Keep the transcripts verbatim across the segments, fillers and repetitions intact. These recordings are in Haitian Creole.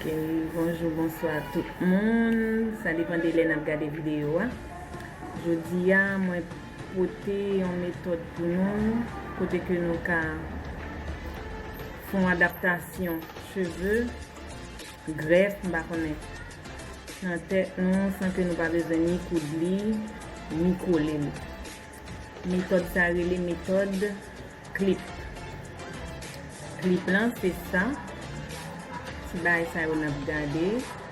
Bonjou, bonswa tout moun. Sa depann de lè n ap gade videyo a. Jodi a, mwen pote yon metòd pou nou, kote ke nou ka fè yon adaptasyon cheve, grèf, m pa konnen, nan tèt nou, san ke nou pa bezwen ni koud li, ni kole l. Metòd sa rele metòd klip. Klip lan, se sa. Ti bagay sa yo n ap gade,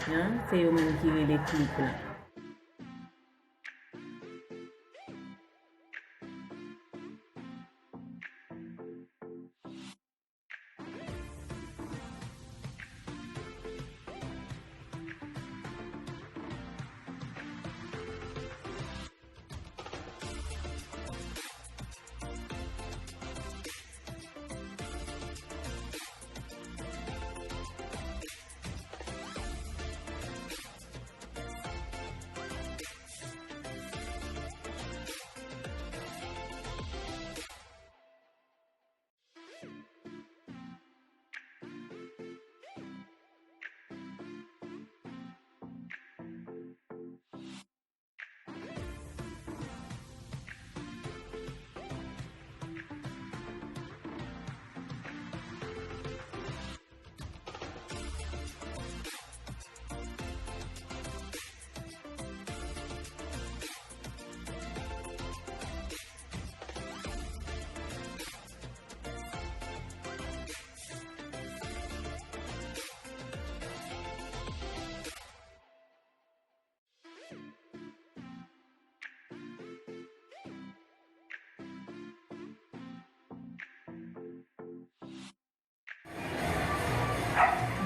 an, se yo menm ki rele klip lan.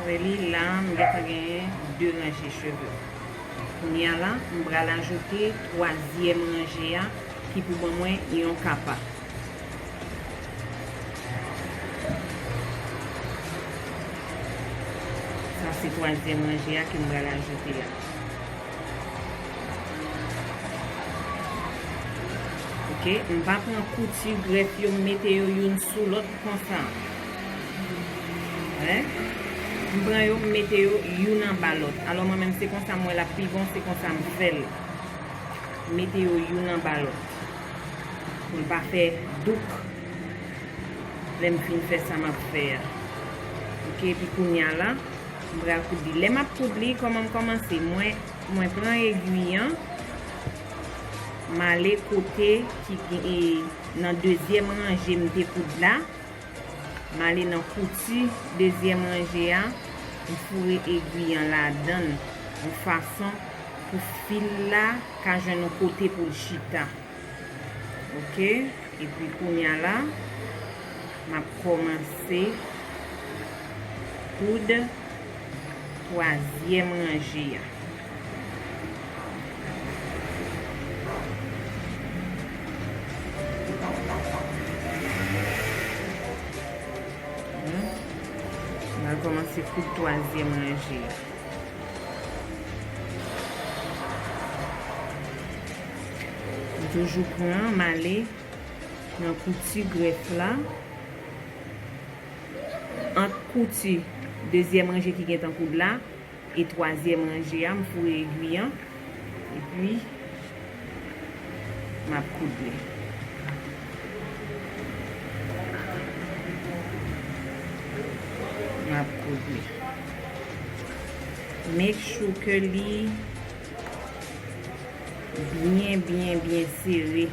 Wè li la, m gentan genyen de ranje cheve. Kounye a la, m pral ajoute twazyèm ranje a ki pou ban mwen yon kapa. Sa se twazyèm ranje a ke m pral ajoute a. Ok, m pa pran kouti grèf yo, m mete yo youn sou lòt konsa. Wè? M pran yo, m mete yo youn anba lòt. Alò, mwen menm, se konsa m wè l ap pi bon, se konsa m fè l. M mete yo youn anba lòt. Pou l pa fè douk. Lè m fin fè sa m ap fè a. Ok, epi kounye a la, m pral koud li. Lè m ap koud li, kòman m kòmanse? Mwen, mwen pran egwi an, m ale kote ki gen, e, nan dezyèm ranje m te koud la, m ale nan kouti dezyèm ranje a, m foure egwi an ladan l, yon fason pou fil la ka jwenn yon kote pou l chita. Ok, epi kounye a la, m ap kòmanse koud twazyèm ranje a. Hmm. M al kòmanse koud twazyèm ranje a. M toujou pran, m ale nan kouti grèf la. Ant kouti dezyèm ranje ki gentan koud la e twazyèm ranje a, m foure egwi an. Epi, m ap koud li. M ap koud li. Make sure ke li byen, byen, byen sere.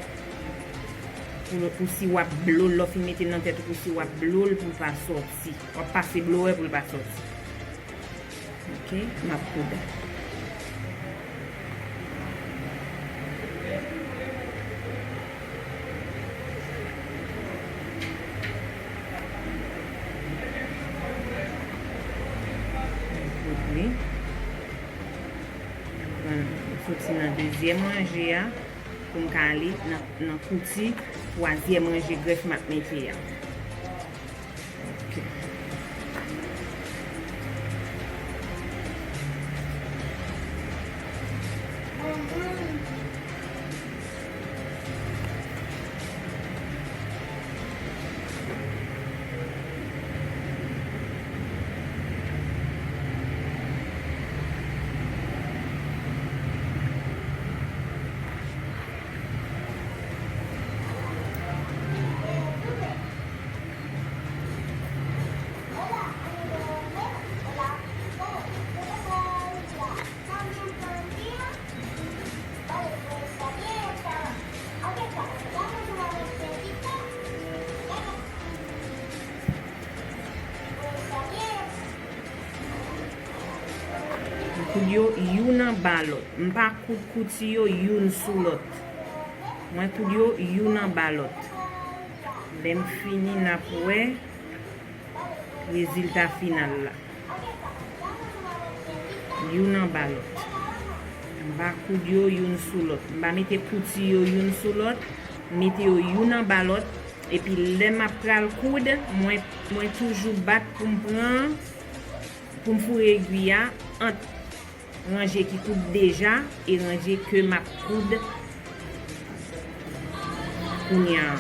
Pou, pou si w ap blow l, lè w fin mete l nan tèt ou, pou si w ap blow l pou l pa sòti. W ap pase blower pou l pa sòti. Ok, m ap koud. M koud li. Pran, soti nan dezyèm ranje a pou m ka ale nan, nan kouti twazyèm ranje grèf m ap mete a. Ok. Koud yo youn anba lòt. M pa koud kouti yo youn sou lòt. Mwen koud yo youn anba lòt. Lè m fini, n ap wè rezilta final la. Youn anba lòt. M pa koud yo youn sou lòt. M pa mete kouti yo youn sou lòt. M mete yo youn anba lòt. Epi lè m ap pral koud, mwen, mwen toujou bat pou m pran, pou m foure egwi a ant ranje ki koud deja e ranje ke m ap koud kounye a.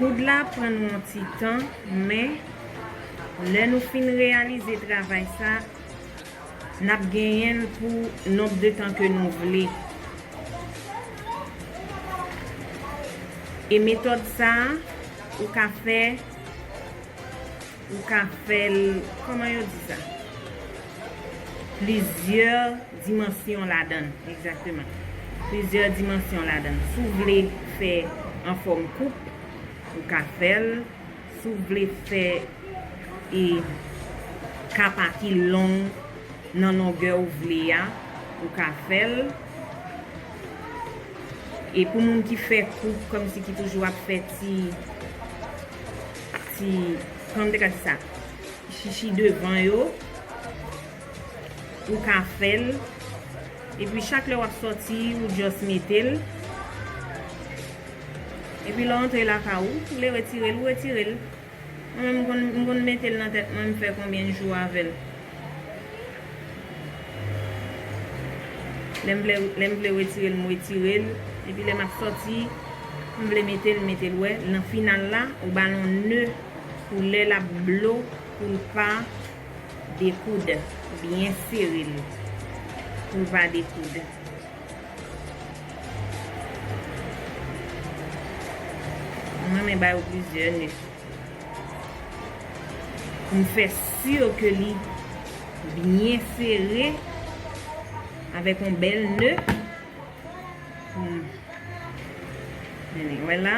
Koud la pran nou yon ti tan, men lè nou fin reyalize travay sa, n ap genyen l pou nonb de tan ke nou vle. E metòd sa a, ou ka fè Ou ka fè l, kòman yo di sa? Plizyè dimansyon ladan l, egzakteman. Plizyè dimansyon ladan l. Si w vle fè an fòm koup, ou ka fè l. Si w vle fè e kapa ki long, nan longè ou vle a, ou ka fè l. E pou moun ki fè koup, kòmsi ki toujou ap fè ti, ti, kòman m te ka di sa, chichi devan yo, ou ka fè l. Epi chak lè w ap sòti, ou just mete l. Epi lè w antre lakay ou, ou vle retire l, ou retire l. Mwen menm, m konn, m konn mete l nan tèt mwen, m fè konbyen jou avè l. Lè m vle, lè m vle retire l, m retire l. Epi lè m ap sòti, m vle mete l, m mete l. Wè, nan final la, ou ba l yon ne pou lè l ap blo, pou l pa dekoud. Byen sere l, pou l pa dekoud. Mwen renmen ba yo plizyè ne. Pou m fè si ke li byen sere avèk yon bèl ne. Pou m mennen. Wè la.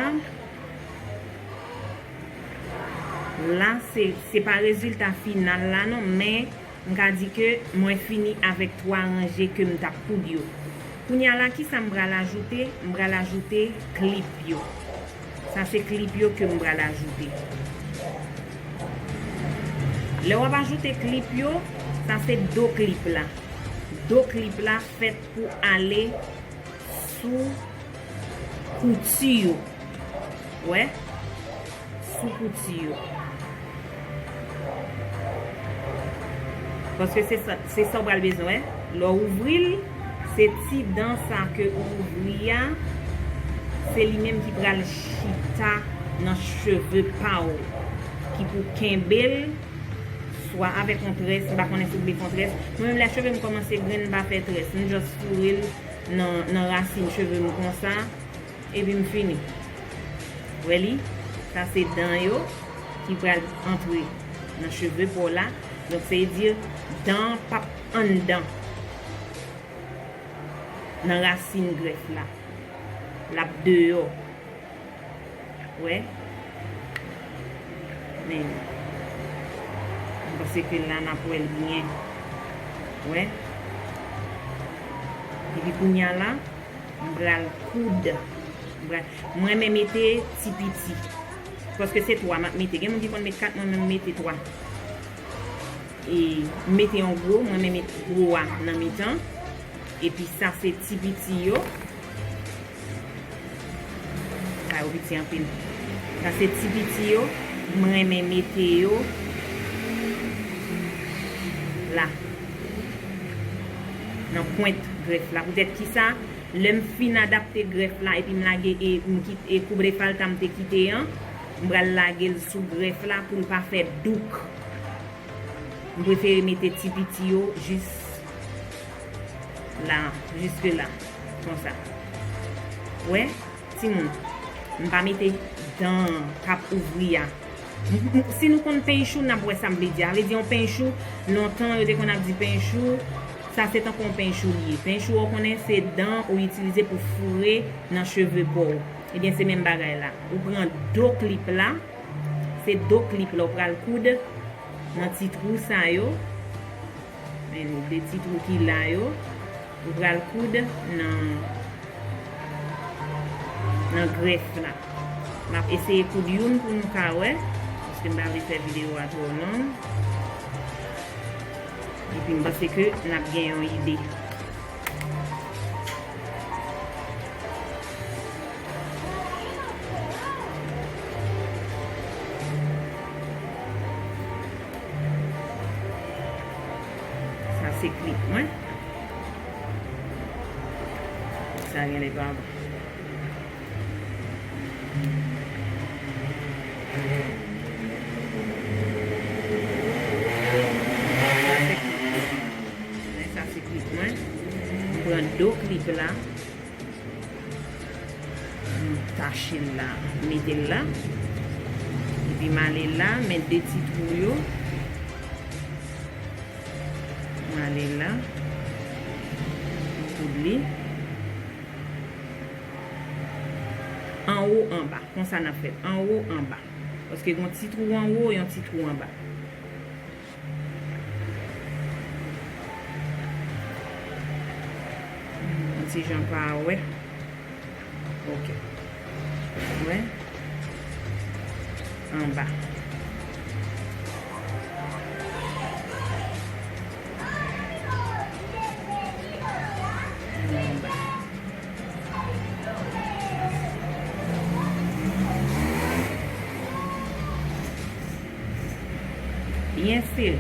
La, se, se pa rezilta final la non, men m ka di ke mwen fini avèk twa ranje ke m t ap koud yo. Kounye a la, kisa m pral ajoute? M pral ajoute klip yo. Sa se klip yo ke m pral ajoute. Lè w ap ajoute klip yo, sa se do klip la. Do klip la fèt pou ale sou kouti yo. Wè? Sou kouti yo. Paske se sa, se sa w pral bezwen, wè. Lè w ouvri l, se ti dan sa ke ou ouvri a, se li menm ki pral chita nan cheve pa w, ki pou kenbe l, swa avèk yon très, m pa konnen si w vle fè yon très. Mwen menm lè cheve m kòmanse grenn, m pa fè très, m just foure l nan, nan rasin cheve m konsa, epi m fini. Wè li, sa se dan yo ki pral antre nan cheve pa w la. Donk, se di dan p ap anndan nan rasin grèf la. L ap deyò. Wè. Men, m panse ke la n ap wè l byen. Wè. Epi kounye a la, m pral koud. M pral, mwen renmen mete ti piti. Paske se twa m ap mete. Gen moun ki konn met kat, mwen menm m mete twa. E m mete yon gwo, mwen menm met gwo a nan mitan. Epi sa se ti piti yo. Sa yo piti anpil. Sa se ti piti yo, m renmen mete yo la, nan pwent grèf la. Poutèt ki sa, lè m fin adapte grèf la, epi m lage, e, m kit-, e, koup de falta m te kite an, m pral lage l sou grèf la pou l pa fè douk. M prefere mete ti piti yo jis la, jiske la, konsa. Wè, timoun, m pa mete dan k ap ouvri a. M, m, si nou konn penchou, n ap wè sa m vle di a. Vle di yon penchou, lontan yo te konn ap di penchou, sa se tankou yon penchou li ye. Penchou, ou konnen, se dan ou itilize pou foure nan cheve pa w. Ebyen, se menm bagay la. Ou pran do klip la, se do klip la, ou pral koud nan ti twou sa yo. Men de ti twou ki la yo, ou pral koud nan, nan grèf la. M ap eseye koud youn pou nou ka wè, paske m pa vle fè videyo a twò long. Epi m panse ke n ap gen yon ide. Sa se klip mwen. Sa genlè pa bon. Sa se klip mwen. Men sa se klip mwen. M pran do klip la. M tache l la, m mete l la. Epi m ale la, men de ti twou yo. M ale la. M koud li. Anwo, anba. Konsa n ap fè l. Anwo, anba. Paske gon ti twou anwo, yon ti twou anba. Yon ti jan pa wè. Ok. Wè. Anba. Anba. Byen sere.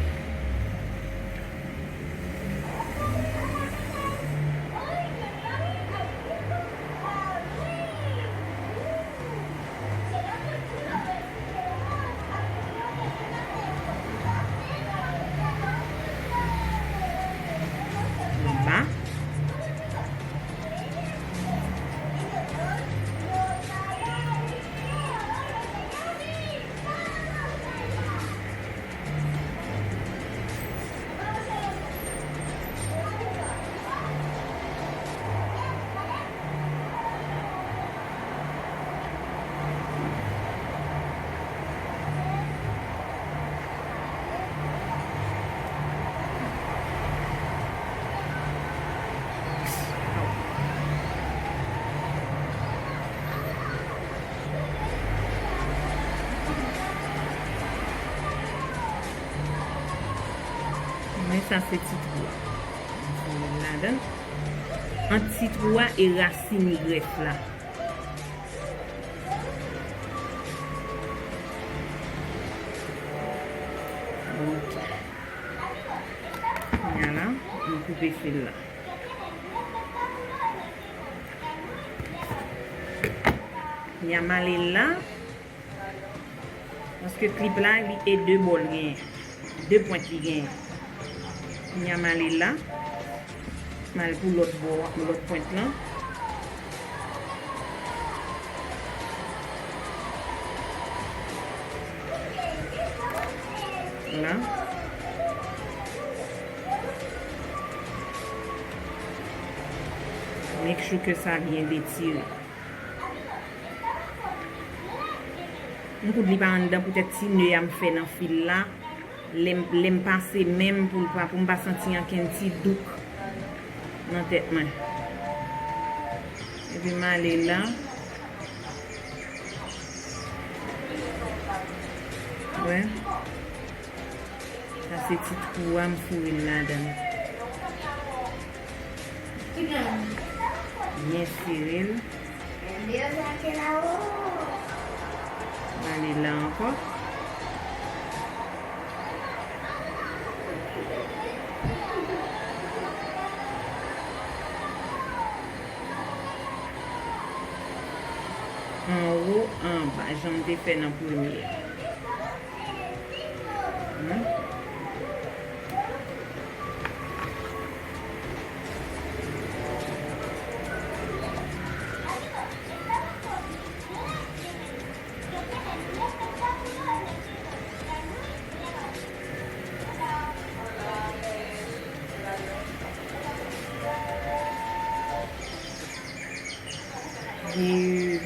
Anba. Men sa se ti twou a. M foure l ladan l. Ant ti twou a e rasin grèf la. Ok. Kounya la, m koupe fil la. Kounya m ale la. Paske klip la, li e de bò l genyen. De pwent li genyen. Kounya m ale la. M al pou lòt bò, lòt pwent lan. La. Make sure ke sa byen detire. M koud li pa anndan poutèt ti ne a m fè nan fil la. Lè m, lè m pase men m pou l pa, pou m pa santi ankenn ti douk nan tèt mwen. Epi m ale la. Wè. Sa se ti twou a m foure l ladan l. Byen sere l. Ba li la ankò. Anwo, anba, jan m te fè nan premye a. Hmm? Di,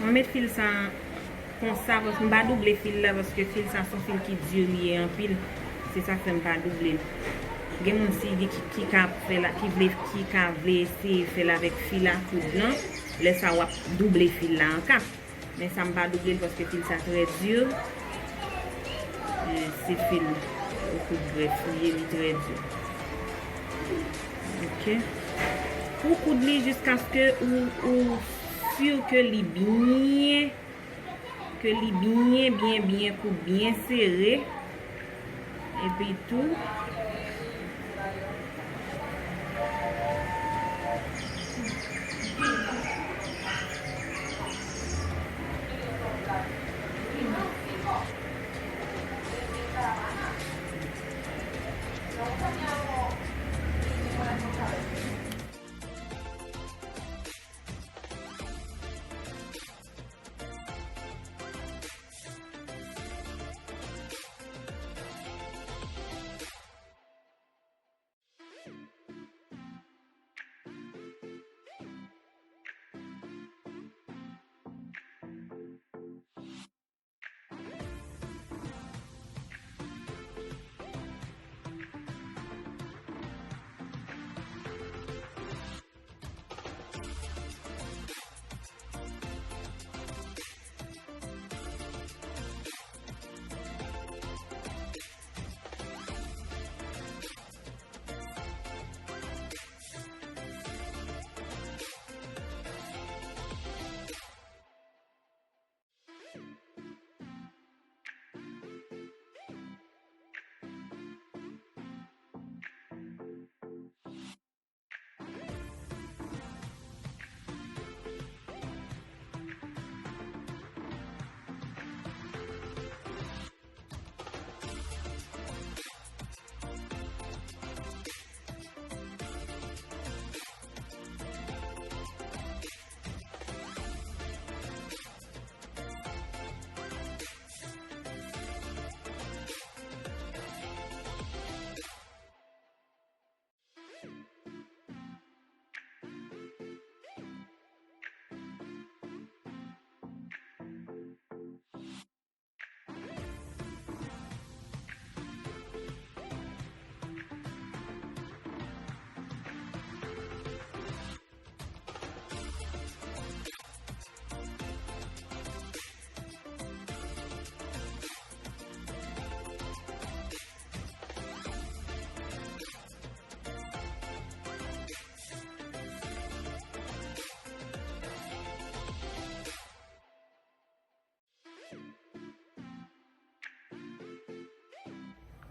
mwen met fil sa konsa, paske m pa double fil la, paske fil sa se yon fil ki di li ye anpil. Se sa k fè m pa double l. Gen moun si ki, ki, ki ka fè la, ki vle, ki ka vle eseye fè l avèk fil a koud lan, lè sa w ap double fil la an kat. Men sa m pa double l paske fil sa trè di. E, se fil pou koud grèf li ye, li trè di. Ok. Ou koud li jiskaske ou, ou si ke li byen, ke li byen, byen, byen koud, byen sere. Epi tou,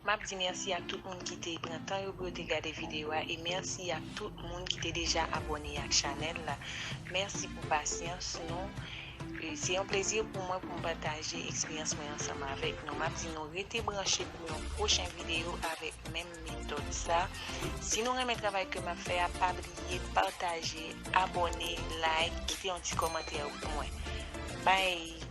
M ap di mèsi ak tout moun ki te pran tan yo pou yo te gade videyo a, e mèsi ak tout moun ki te deja abòne ak chanèl la. Mèsi pou pasyans nou. E se yon plezi pou mwen pou m pataje eksperyans mwen ansanm avèk nou. M ap di nou rete branche pou yon pwochen videyo avèk menm metòd sa. Si nou renmen travay ke m ap fè a, pa bliye pataje, abòne, like, kite yon ti kòmantè pou mwen. Bye!